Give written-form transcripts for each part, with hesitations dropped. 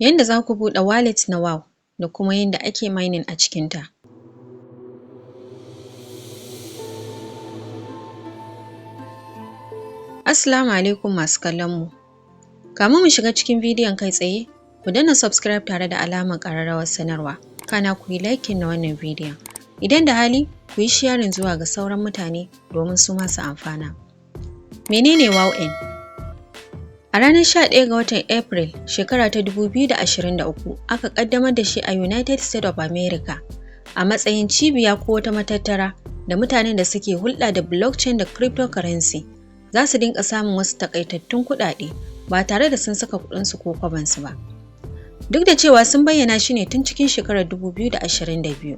Yanda za ku buɗe wallet na WOW da kuma yanda ake mining a cikinta. Assalamu alaikum masu kallon mu. Kamin mu shiga cikin bidiyon kai tsaye, ku danna subscribe tare da alamar ƙararrawar sanarwa, kana ku yi liking na wannan bidiyon. Idan da hali, ku yi sharing zuwa ga sauran mutane domin su ma su amfana. Menene WOWN? A ranar 11 ga watan April shekara ta 2023 aka ƙaddamar da shi a United States of America a matsayin cibiya ko wata matattara da mutanen da suke hulɗa da blockchain da cryptocurrency za su dinga samun wasu takaitattun kuɗaɗe ba tare da sun saka kuɗinsu ko kwabansu ba. Duk da cewa sun bayyana shi ne tun cikin shekarar 2022.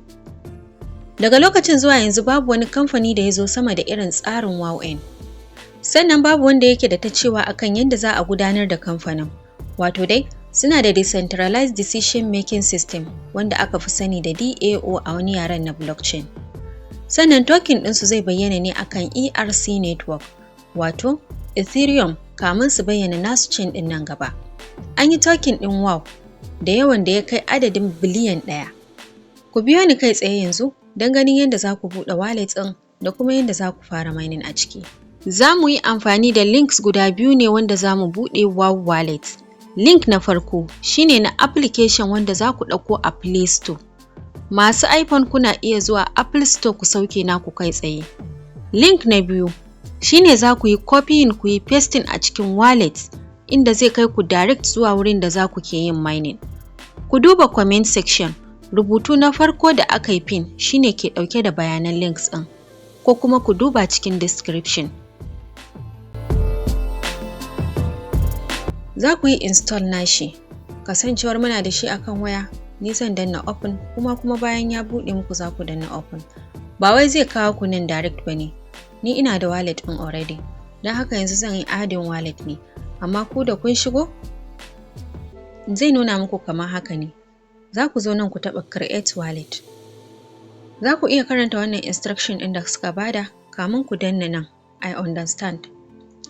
Daga lokacin zuwa yanzu, babu wani kamfani da ya zo sama da irin tsarin WOWN. Sannan babu wanda yake da ta cewa akan yadda za a gudanar da kamfanin. Wato dai, suna da decentralized decision making system wanda aka fi sani da DAO a wani yaren na blockchain. Sannan token ɗinsu zai bayyana ne akan ERC network, wato Ethereum, kamun su bayyana nasu chain ɗin nan gaba. An yi token ɗin WOW da yawan da ya kai adadin biliyan 1. Ku biyo ni kai tsaye yanzu don ganin yadda za ku buɗe wallet ɗin da kuma yadda za ku fara mining a ciki. Za mu yi amfani da links guda biyu ne wanda za mu buɗe WOW wallet. Link na farko shine na application wanda za ku ɗauko a Play Store. Masu iPhone, kuna iya zuwa Apple Store ku sauke naku kai tsaye. Link na biyu shine za ku yi copying, ku yi pasting a cikin wallet, inda zai kai ku direct zuwa wurin da za ku ke yin mining. Ku duba comment section, rubutu na farko da aka yi pin shine ke ɗauke da bayanan links ɗin, ko kuma ku duba cikin description. Za ku yi install nashi. Kasancewar muna da shi akan waya, ni zan danna open, kuma bayan ya buɗe muku za ku danna open. Ba wai zai kawo ku nan direct ba ne. Ni ina da wallet ɗin already, don haka yanzu zan yi adding wallet ne, amma ku da kun shigo zai nuna muku kamar haka ne. Za ku zo nan ku taɓa create wallet. Za ku iya karanta wannan instruction ɗin da suka bada kamun ku danna nan "I understand",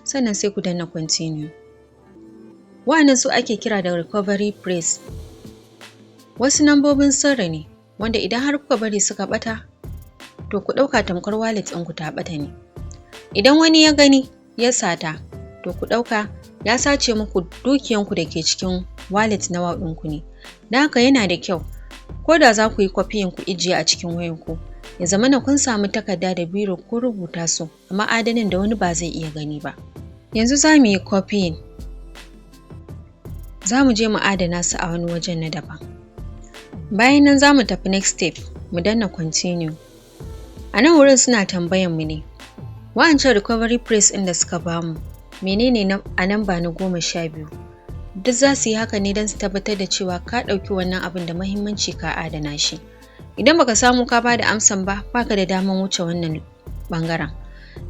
sannan sai ku danna continue. Wa'annan su ake kira da recovery phrase. Wasu nambobin sirri ne wanda idan har kuka bari suka ɓata, to ku ɗauka tamkar wallet ɗinku ta ɓata ne. Idan wani ya gani ya sata, to ku ɗauka ya sace muku dukiyanku da ke cikin wallet na WOW ɗinku ne. Don haka yana da kyau, ko da za ku yi copying ku ijiye a cikin wayanku, ya zamana kun samu takarda da biro kun rubuta su a ma'adanin da wani ba zai iya gani ba. Yanzu za mu yi copying. Za mu je mu adana su a wani wajen na daban. Bayan nan za mu tafi next step, mu danna continue. A nan wurin suna tambayan mu ne, wa'ancan recovery phrase ɗin da suka bamu, menene a namba na 12? Duk za su yi haka ne don su tabbatar da cewa ka ɗauki wannan abin da muhimmanci, ka adana shi. Idan baka samu ka bada amsan ba, baka da daman wuce wannan ɓangaren.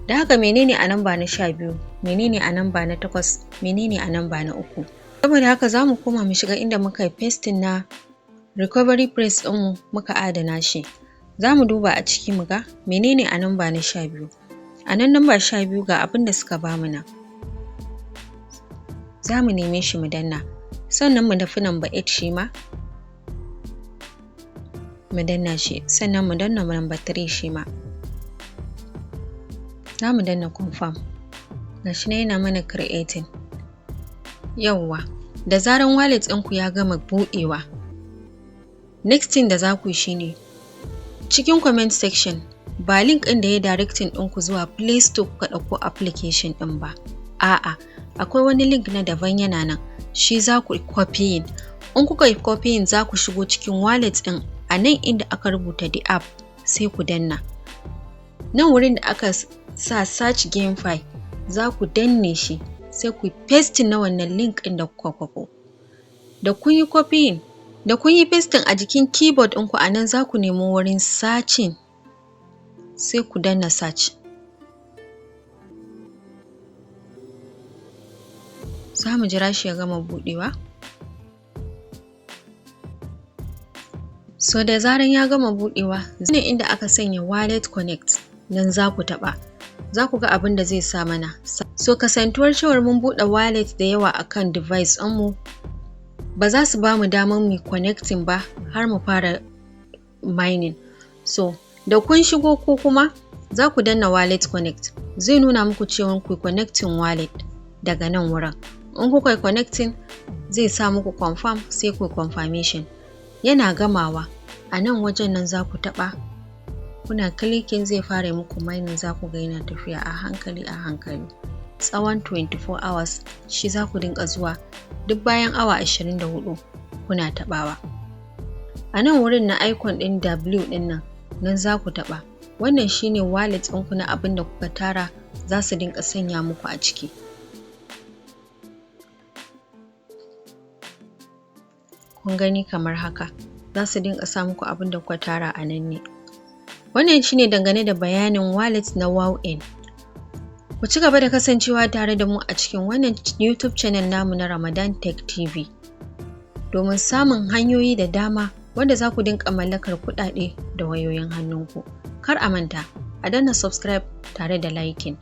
Da haka, menene a namba na 12? Menene a namba na 8? Menene a namba na 3? Saboda haka za mu koma mu shiga inda muka yi pasting na recovery phrase ɗinmu muka adana shi. Za mu duba a ciki mu ga menene a namba na 12. A nan namba 12 ga abin da suka bamu nan. Za mu neme shi mu danna. Sannan mu tafi number 8, shi ma mu danna shi. Sannan mu danna number 3, shi ma. Za mu danna confirm. Ga shi nan yana mana creating. Yawwa, da zaran wallet ɗinku ya gama buɗewa, next thing da za ku yi shine cikin comment section, ba link ɗin da ya directing ɗinku zuwa Play Store kuka ɗauko application ɗin ba. A'a, akwai wani link na daban yana nan, shi za ku copying. In kuka yi copying, za ku shigo cikin wallet ɗin, a nan inda aka rubuta the app sai ku danna. Nan wurin da aka sa search GameFi, za ku danne shi, sai ku pasting na wannan link ɗin da kuka kwafo. Da kun yi copying, da kun yi pasting a jikin keyboard ɗinku, a nan za ku nemi wurin searching, sai ku danna search. Za mu jira shi ya gama buɗewa. So da zaran ya gama buɗewa, ne inda aka sanya wallet connect, nan za ku taɓa. Za ku ga abin da zai sa mana. So kasantuwar cewar mun buɗe wallet da yawa akan device ɗinmu, Ba za su ba mu damar mu connecting ba har mu fara mining. So da kun shigo, ko kuma za ku danna wallet connect, zai nuna muku cewa ku connecting wallet. Daga nan wurin, in kuka yi connecting, zai sa muku confirm, sai ku confirmation. Yana gamawa, a nan wajen nan za ku taɓa. Kuna clicking, zai fara muku mining. Za ku ga yana tafiya a hankali a hankali tsawon 24 hours. Shi za ku dinga zuwa duk bayan awa 24 kuna taɓawa. A nan wurin na icon ɗin W ɗin nan, nan za ku taɓa. Wannan shine wallet ɗinku na abin da kuka tara za su dinga sanya muku a ciki. Kun gani kamar haka, za su dinga sa muku abin da kuka tara a nan ne. Wannan shine dangane da bayanin wallet na WowN. Ku ci gaba da kasancewa tare da mu a cikin wannan YouTube channel namu na Ramadan Tech TV domin samun hanyoyi da dama wanda za ku dinga mallakar kuɗaɗe da wayoyin hannunku. Kar a manta a danna subscribe tare da liking.